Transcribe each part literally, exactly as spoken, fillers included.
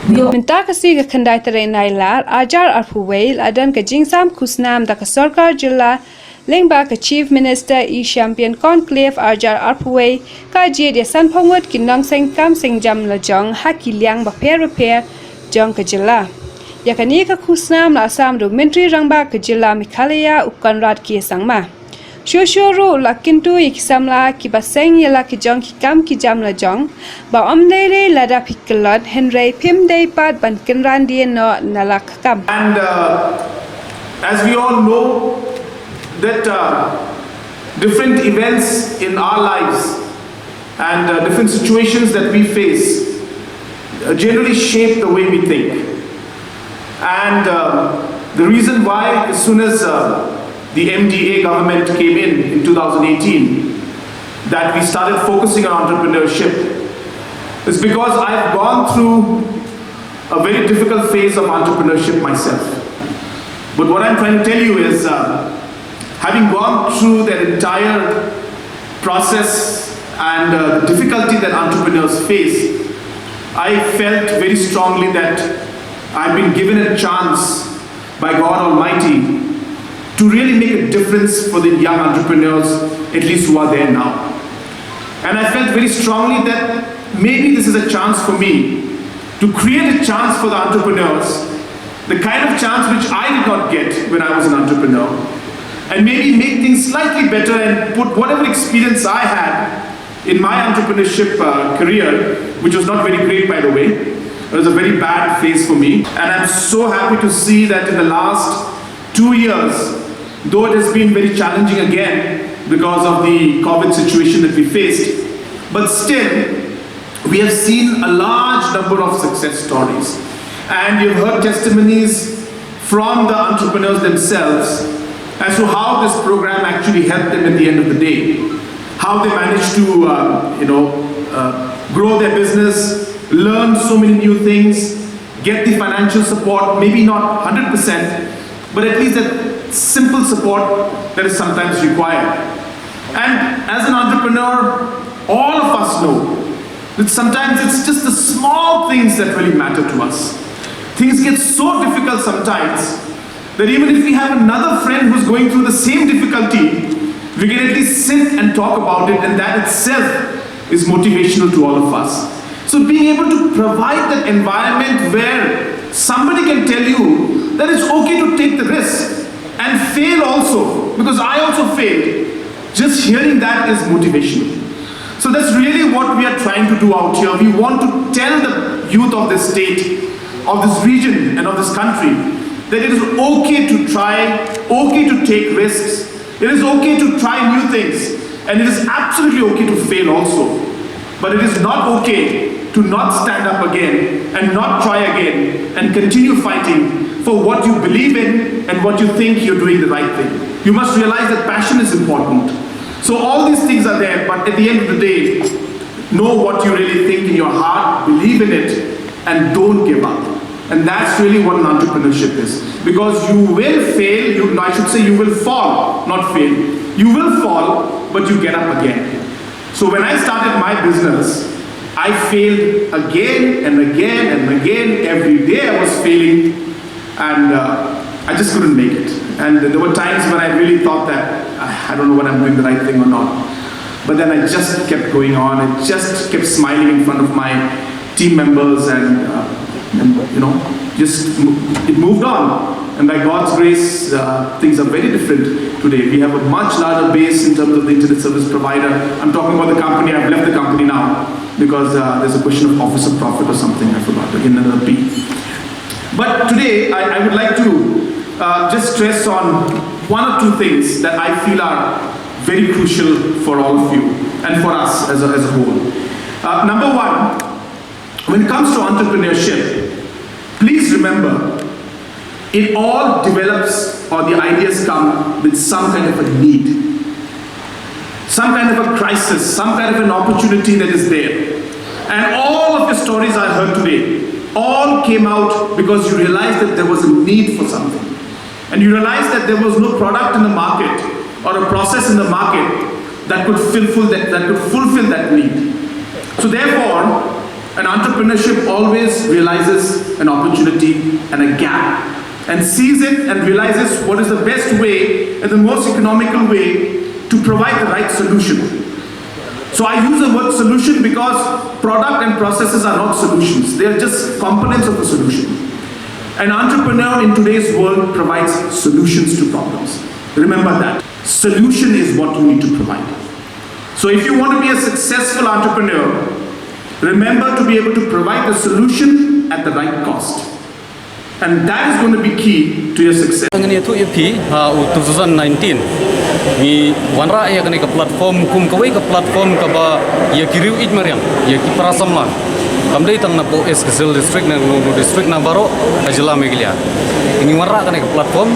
Mynta ka sngi ka khyndai tarik Nailar, arhajar arphew wei, la don ka jingsam khusnam da ka sorkar jylla lyngba ka Chief Minister E-Champion Conclave arhajar arphew wei, ka jied ïa sanphew ngut ki nongseng kam seng jam lajong ha ki liang bapher bapher jong ka jylla. Ïa kane ka khusnam la sam da u Myntri Rangbah ka jylla Meghalaya, u Conrad K Sangma. Shuh shuh ruh la kyntu ïa ki samla kiba seng ïa la ki jong ki kam ki jam lajong ba ym dei dei lada phi kyllon, hynrei phim dei pat ban kynran die noh na la ka kam. And uh, as we all know that uh, different events in our lives and uh, different situations that we face uh, generally shape the way we think. And uh, the reason why, as soon as uh, the M D A government came in in two thousand eighteen, that we started focusing on entrepreneurship is because I've gone through a very difficult phase of entrepreneurship myself. But what I'm trying to tell you is, uh, having gone through that entire process and uh, the difficulty that entrepreneurs face, I felt very strongly that I've been given a chance by God Almighty to really make a difference for the young entrepreneurs, at least who are there now. And I felt very strongly that maybe this is a chance for me to create a chance for the entrepreneurs, the kind of chance which I did not get when I was an entrepreneur, and maybe make things slightly better and put whatever experience I had in my entrepreneurship uh, career, which was not very great, by the way. It was a very bad phase for me. And I'm so happy to see that in the last two years, though it has been very challenging again because of the COVID situation that we faced, but still, we have seen a large number of success stories. And you've heard testimonies from the entrepreneurs themselves as to how this program actually helped them at the end of the day, how they managed to, uh, you know, uh, grow their business, learn so many new things, get the financial support, maybe not one hundred percent, but at least that simple support that is sometimes required. And as an entrepreneur, all of us know that sometimes it's just the small things that really matter to us. Things get so difficult sometimes that even if we have another friend who's going through the same difficulty, we can at least sit and talk about it, and that itself is motivational to all of us. So being able to provide that environment where somebody can tell you that it's okay to take the risk and fail also, because I also failed, just hearing that is motivational. So that's really what we are trying to do out here. We want to tell the youth of this state, of this region, and of this country that it is okay to try, okay to take risks, it is okay to try new things, and it is absolutely okay to fail also. But it is not okay to not stand up again and not try again and continue fighting for what you believe in and what you think you're doing the right thing. You must realize that passion is important. So all these things are there, but at the end of the day, know what you really think in your heart, believe in it, and don't give up. And that's really what an entrepreneurship is. Because you will fail, you, I should say you will fall, not fail. You will fall, but you get up again. So when I started my business, I failed again and again and again. Every day I was failing, and uh, I just couldn't make it. And there were times when I really thought that, "I don't know what I'm doing, the right thing or not." But then I just kept going on. I just kept smiling in front of my team members, and, uh, and you know, just mo- it moved on. And by God's grace, uh, things are very different today. We have a much larger base in terms of the internet service provider. I'm talking about the company. I've left the company now because uh, there's a question of office of profit or something. I forgot. Again, another P. But today, I, I would like to uh, just stress on one or two things that I feel are very crucial for all of you and for us as a, as a whole. Uh, number one, when it comes to entrepreneurship, please remember, it all develops, or the ideas come with some kind of a need, some kind of a crisis, some kind of an opportunity that is there. And all of the stories I heard today all came out because you realized that there was a need for something. And you realized that there was no product in the market or a process in the market that could fulfill that, that could fulfill that need. So therefore, And entrepreneurship always realizes an opportunity and a gap and sees it and realizes what is the best way and the most economical way to provide the right solution. So I use the word solution because product and processes are not solutions, they are just components of a solution. An entrepreneur in today's world provides solutions to problems. Remember that. Solution is what you need to provide. So if you want to be a successful entrepreneur, remember to be able to provide the solution at the right cost. And that is going to be key to your success. Ngin ïathuh ïa phi, ha u two thousand nineteen ngi wanrah ïa kane ka platform kum kawei ka platform kaba ïa ki riew ïeit mariang, ïa ki para samla. Kam dei tang napoh East Khasi Hills District, na Nongpoh District, na baroh ka jylla Meghalaya. Ngi wanrah kane ka platform,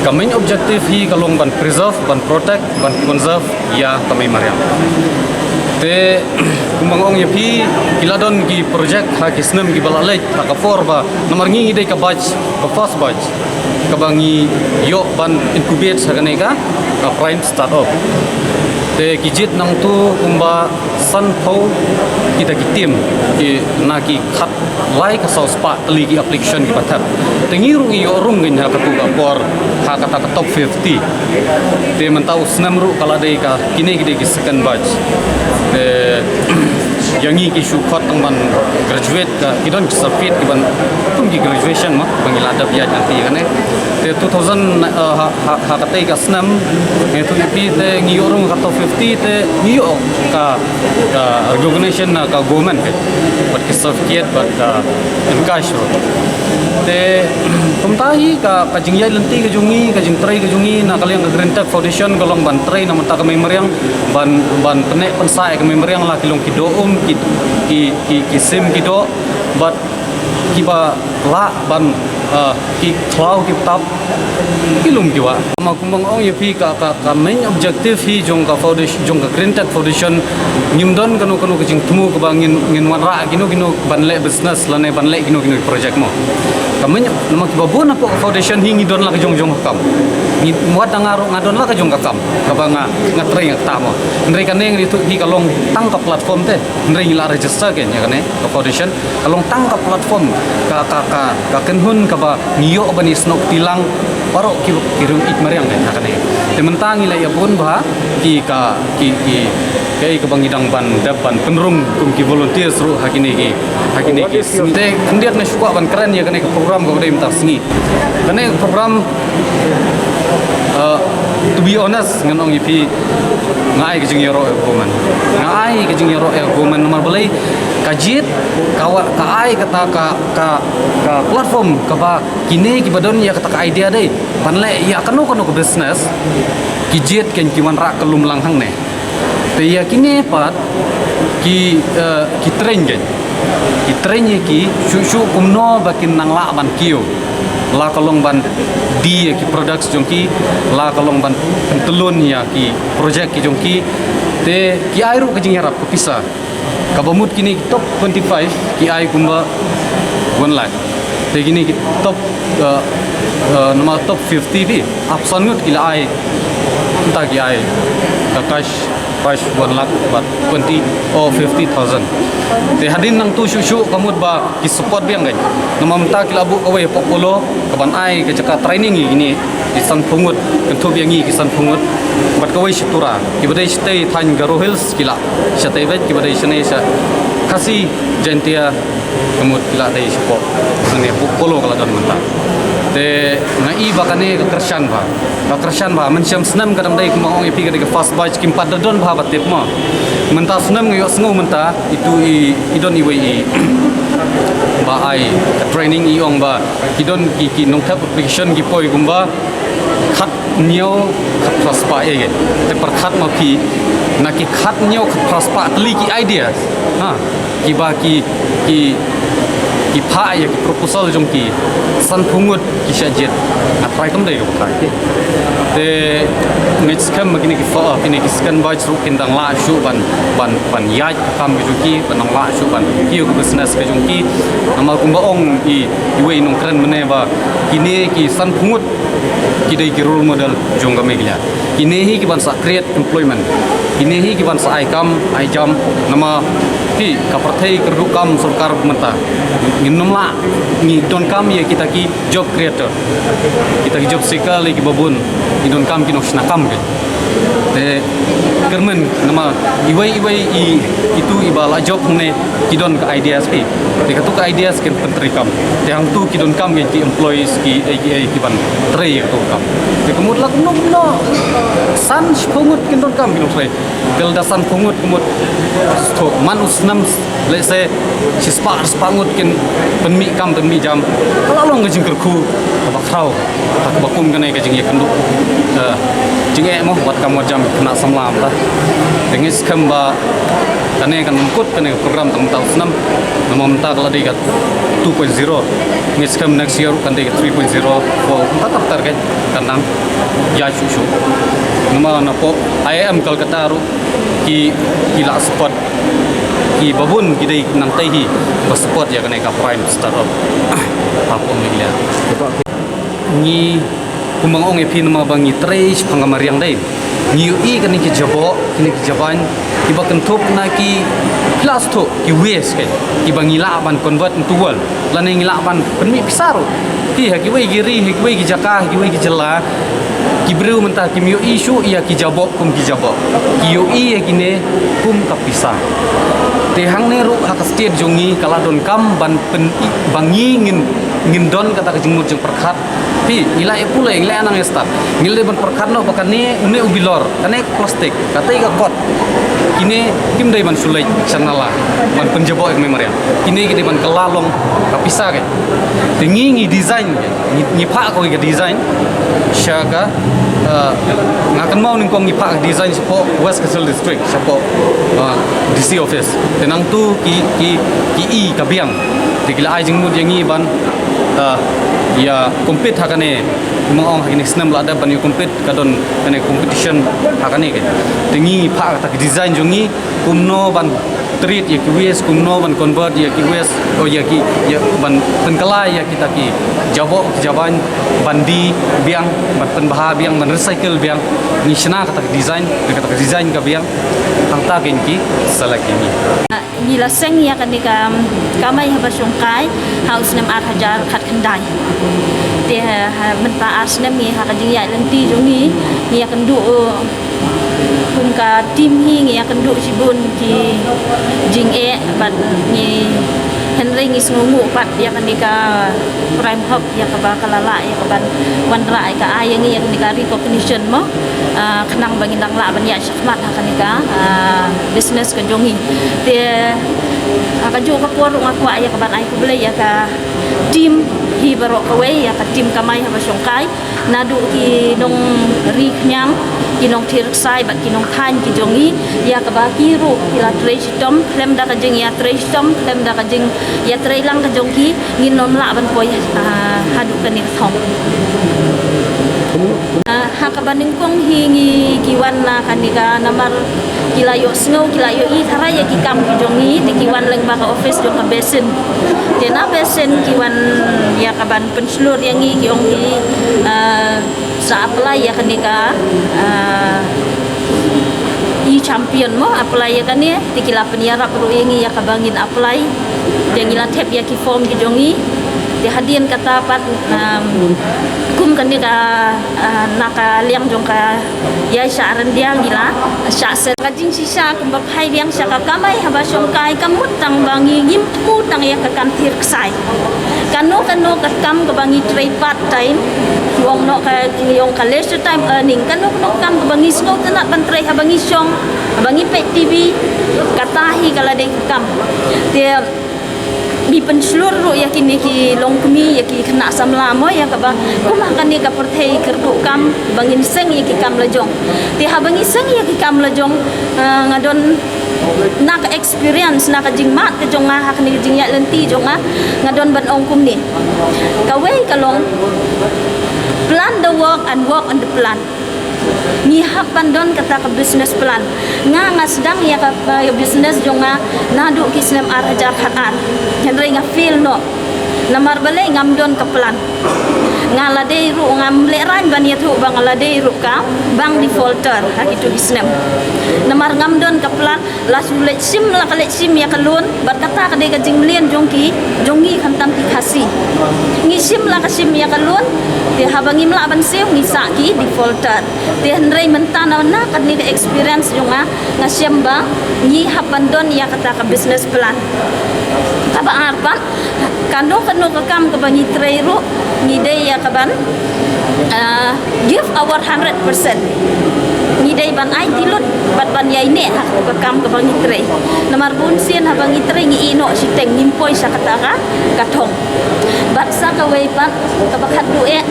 ka main objective hi ka long ban preserve, ban protect, ban conserve ïa ka mei mariang. Te kumba nga ong ïa phi, ki la don ki project ha ki snem kiba la leit, ha ka por ba namar ngi ngi dei ka batch, ka first batch kaba ngi ïoh ban incubate ha kane ka, ka prime startup. Te ki jied nangtu kumba sanphew kita ki team, ki na ki khat lai ka saw spah tylli ki application kiba thep. Te ngi ruh ngi ïoh rung ngi ha katu ka por ha kata ka top fifty. Te mynta u snem ruh ka la dei ka, kine ki dei ki second batch. Te ïa ngi ki shu khot tang ban graduate, ka ki don ki certificate ki ban kum ki graduation ma ba ngi la dep ïaid nanti kane. Te two thousand, eh, ha, ha, ha katei ka snem ngi tu ngi pi te ngi ïoh rung ka top fifty te ngi ïoh ka, ka recognition na ka government ka bad ki certificate bad ka encourage ruh. Te kumta hi ka, ka jingïaid lynti ka jong ngi, ka jingtrei ka jong ngi na ka liang ka Green Tech Foundation ka long ban trei na mynta ka mei mariang, ban, ban pynneh pynsah ïa ka mei mariang, la ki long ki doh um, ki, ki, ki, ki sim ki doh, bad kiba lah ban, ah, ki khlaw ki tap, ki lum ki wah. Ma kumba nga ong ïa phi ka, ka, ka main objective hi jong ka foundation, jong ka Green Tech Foundation, ngim don kano kano ka jingthmu kaba ngin, ngin wanrah kino kino ban leh business lane ban leh kino kino ki project mo. Ka main, namar kiba bun hapoh ka foundation hi ngi don la ka jong jong ka kam. Ngi wat da nga ruh nga don la ka jong ka kam kaba nga, nga trei nga kata mo. Hynrei kane ngi tu hi ka long tang ka platform te. Hynrei ngi la register kein ïa kane ka foundation. Ka long tang ka platform, ka, ka, ka, ka kynhun kaba ngi ïoh ban ïasnoh kti lang baroh ki, ki riew ïeit mariang kein ha kane. Te mynta ngi la ïa bun bha ki, ka, ki, ki, kaei kaba ngi dang ban dep ban pynrung kum ki volunteers ruh ha kine ki, ha kine ki sngi. Te khyndiat nga shu kwah ban kren ïa kane ka program kaba dei mynta sngi. Kane ka program, uh, to be honest, ngan ong ïa phi, nga ai ka jingïaroh ïa ka government. Nga ai ka jingïaroh ïa ka government namar balei ka jied, ka wa-, ka ai kata ka, ka, ka platform kaba kine kiba don ïa kata ka idea dei ban leh ïa kano kano ka business, ki jied kein ki wanrah ka lum lang hangne. Te ïa kine pat ki, eh, ki train kein. Ki train ïa ki shuh shuh kumno ba kin nang lah ban kiew. La ka long ban die ïa ki products jong ki, la ka long ban pyntylun ïa ki project ki jong ki. Te ki ai ruh ka jingïarap ka pisa. Kaba mut kine ki top twenty-five ki ai kumba one lakh. Te kine ki top, uh, uh, namar top fifty phi, ap san ngut ki la ai. Mynta ki ai ka cash prize one lakh bad twenty or fifty thousand. Te hadien nangtu shuh shuh ka mut ba ki support biang kein. Namar mynta ki la buh kawei hapoh Polo, ka ban ai ka jaka training ïa kine ki sanphew ngut, kynthup ïa ngi ki sanphew ngut. Bad kawei sha Tura, kiba dei shatei thaiñ Garo Hills ki la shatei beit, kiba dei shane sha Khasi Jaintia ka mut ki la dei shapoh. Shane hapoh Polo ka la don mynta. Te nga i ba kane ka kyrshan bha. Ka kyrshan bha, mynshem snem ka dang dei kumba ong ïa phi ka dei ka first batch, kim pat da don bha ba tip mo. Mynta snem nga ïohsngew mynta, itu i, i don iwei i ba ai ka training, i ong ba ki don ki, ki nongthep application ki poi kumba khathynñiew khatphra spah ïa. Te pyrkhat ma phi, na ki khathynñiew khatphra spah tylli ki idea, ha, kiba ki, ki, ki phah ïa ki proposal jong ki, sanphew ngut ki shah jied. Nga trai kam dei ka ba trai. Te ngeit skhem ba kine ki fa-, kine ki second batch ruh kin dang lah shuh ban, ban, ban ïaid ka kam ka jong ki, ban dang lah shuh ban kiew ka business ka jong ki. Namar kumba ong i, iwei i nongkren mynne ba kine ki sanphew ngut ki dei ki role model jong ka Meghalaya. Kine hi ki ban sa create employment. Kine hi ki ban sa ai kam, ai jam, namar hi ka pyrthei kyrduh kam sorkar mynta. Ngin nym lah, ngi donkam ïa kita ki job creator. Kita ki job seeker lei ki babun, ngi donkam ki nongshna kam ki. Te kyrmen namar iwei iwei i, itu iba la job ne ki don ka ideas ki. Te katu ka ideas kin pyntreikam. Te hangtu ki donkam ki, ki employees ki, eh, ki, eh, ki ban trei ïa katu ka kam. Te ka mut la kumno kumno san shiphew ngut kin donkam ki nongtrei. Te lada sanphew ngut ka mut, to man u snem, let's say, shispah, shispah ngut kin pynmih kam, pynmih jam. Ka la long ka jingkyrkhu kaba khraw ha kaba kum kane ka jingïakynduh, eh, jingeh mo, wat kam wat jam khynnah samla mynta. Te ngi skhem ba kane kan pynkut kane ka program tang mynta u snem. Namar mynta ka la dei ka two point zero. Ngi skhem next year kan dei ka three point zero. Ko mynta ka target kan nang ïaid shuh shuh. Namar napoh I I M Kolkata ruh ki, ki la support, ki babun ki dei nangtei hi ba support ïa kane ka Prime Startup hapoh Meghalaya. Ngi, kumba nga ong ïa phi, namar ba ngi trei shaphang ka mariang dei, ngi ïohi kane ki jaboh, kine ki jaban kiba kynthup na ki plastik, ki waste, ki, kiba ngi lah ban convert into worth, lane ngi lah ban pynmih pisa ruh. Phi, ha kiwei ki ri, ha kiwei ki jaka, ha kiwei ki jylla, ki briew mynta kim ïohi shuh ïa ki jaboh kum ki jaboh, ki ïohi ïa kine kum ka pisa. Te hangne ruh ha ka state jong ngi ka la donkam ban pyn, ba ngi ngin, ngin don kata ka jingmut jingpyrkhat. Phi, ngi la ïa pule, ngi la ïa nang ïa stad, ngi la dei ban pyrkhat noh ba kane, une u bilor, kane ka plastik, katei ka kot, kine kim dei ban shu leit sha nala ban pynjaboh ïa ka mariang. Kine ki dei ban kylla long ka pisa ki. Te ngi, ngi design ki, ngi, ngi phah ko ka design sha ka, eh, nga kynmaw nyngkong ngi phah ka design shapoh West Khasi Hills District, shapoh, eh, D C office. Te nangtu ki, ki, ki i ka biang. Te ki la ai jingmut ïa ngi ban, eh, ïa compete ha kane. Kumba nga ong, ha kine ki snem la dep ban ïa compete, ka don kane competition ha kane ki. Te ngi phah kata ka design jong ngi kumno ban treat ïa ki waste, kumno ban convert ïa ki waste, oh, ïa ki, ïa ban pynkylla ïa kita ki jaboh ki jaban ban die biang, ban pynbha biang, ban recycle biang. Ngi shna kata ka design, kata ka design ka biang. Hangta kein ki select ïa ngi. Ngi la seng ïa kane ka, um, kamai haba shongkai ha u snem ar hajar khatkhyndai. Te ha, ha mynta ar snem ngi ha ka jingïaid lynti jong ngi, ngi ïakynduh, uh, kum ka team hi ngi ïakynduh shibun ki jingeh bad ngi, hynrei ngi sngewnguh pat ïa kane ka Prime Hub ïa kaba ka la lah ïa kaban wanrah ïa ka, ai ïa ngi ïa kane ka recognition mo, ah, khnang ba ngin dang lah ban ïaid shakhmat ha kane ka, ah, business ka jong ngi. Te ha kajuh ka por ruh nga kwah ïa kaban ai khublei ïa ka team hi baroh kawei, ïa ka team kamai haba shongkai, naduh ki nongri khñiang, ki nongthir ksai bad ki nongthaiñ ki jong ngi, ïa kaba ki ruh ki la trei shitom khlem da ka jingïatrei shitom, khlem da ka jingïatreilang ka jong ki, ngin nym lah ban poi, ah, haduh kane ka thong. Ah, ha kaba nyngkong hi ngi ki wan na kane ka, namar ki la ïohsngew, ki la ïohi tharai ïa ki kam ki jong ngi, te ki wan lyngba ka office jong ka Basin. Te na Basin ki wan ïa kaban pynshlur ïa ngi, ki ong ki, ah, sa apply ïa kane ka, ah, e-champion mo, apply ïa kane, te ki la pynïarap ruh ïa ngi ïa kaba ngin apply. Te ngi la thep ïa ki form ki jong ngi. Te hadien kata pat, um, kum kane ka, ah, na ka liang jong ka Ïaishah Ryndia ngi la shah sel. Ka jingshisha kumba phai biang sha ka kamai haba shongkai, ka mut tang ba ngi ngim thmu tang ïa ka kam thir ksai. Kano kano ka kam kaba ngi trei part time, ki ong noh ka, ki ong ka leisure time earning. Kano kano ka kam kaba ngi sngewtynnat ban trei haba ngi shong, haba ngi peit T V, kata hi ka la dei ka kam. Te ngi pynshlur ruh ïa kine ki longkmie, ïa ki khynnah samla mo, ïa kaba kum ha kane ka pyrthei kyrduh kam ba ngin seng ïa ki kam la jong. Te haba ngi seng ïa ki kam la jong, ah, nga don na ka experience, na ka jingmad ka jong nga ha kane ka jingïaid lynti jong nga, nga don ban ong kumne. Kawei ka long, plan the work and work on the plan. Ngi hap ban don kata ka business plan. Nga, nga sdang ïa ka, uh, business jong nga naduh ki snem ar hajar khat ar. Hynrei nga fail noh. Namar balei? Ngam don ka plan. Nga la dei ruh, ngam lehrain ban ïathuh ba nga la dei ruh ka bank defaulter ha kitu ki snem. Namar ngam don ka plan, la shu leit shim la ka leit shim ïa ka loan, bad kata ka dei ka jingmlien jong ki, jong ngi khamtam ki Khasi. Ngi shim la ka shim ïa ka loan, te haba ngim lah ban siew ngi sah ki defaulter. Te hynrei mynta na, na kane ka experience jong nga, nga shem ba ngi hap ban don ïa kata ka business plan. Kaba ar pat, kano kano ka kam kaba ngi trei ruh, ngi dei ïa ka ban, ah, give our hundred percent. Ngi dei ban ai dilut bad ban ïai neh ha ka kam kaba ngi trei. Namar bun sien haba ngi trei ngi ïeh noh shiteng, ngim poi sha kata ka, ka thong. Bad sa kawei pat kaba khatduh eh,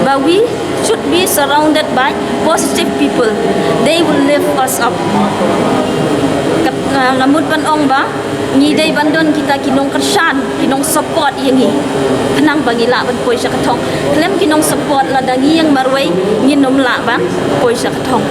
ba we should be surrounded by positive people. They will lift us up. Ka, nga, nga mut ban ong ba ngi dei ban don kita ki nongkyrshan, ki nongsupport ïa ngi, khnang ba ngi lah ban poi sha ka thong. Khlem ki nongsupport, lada ngi ïeng marwei, ngin ym lah ban poi sha ka thong.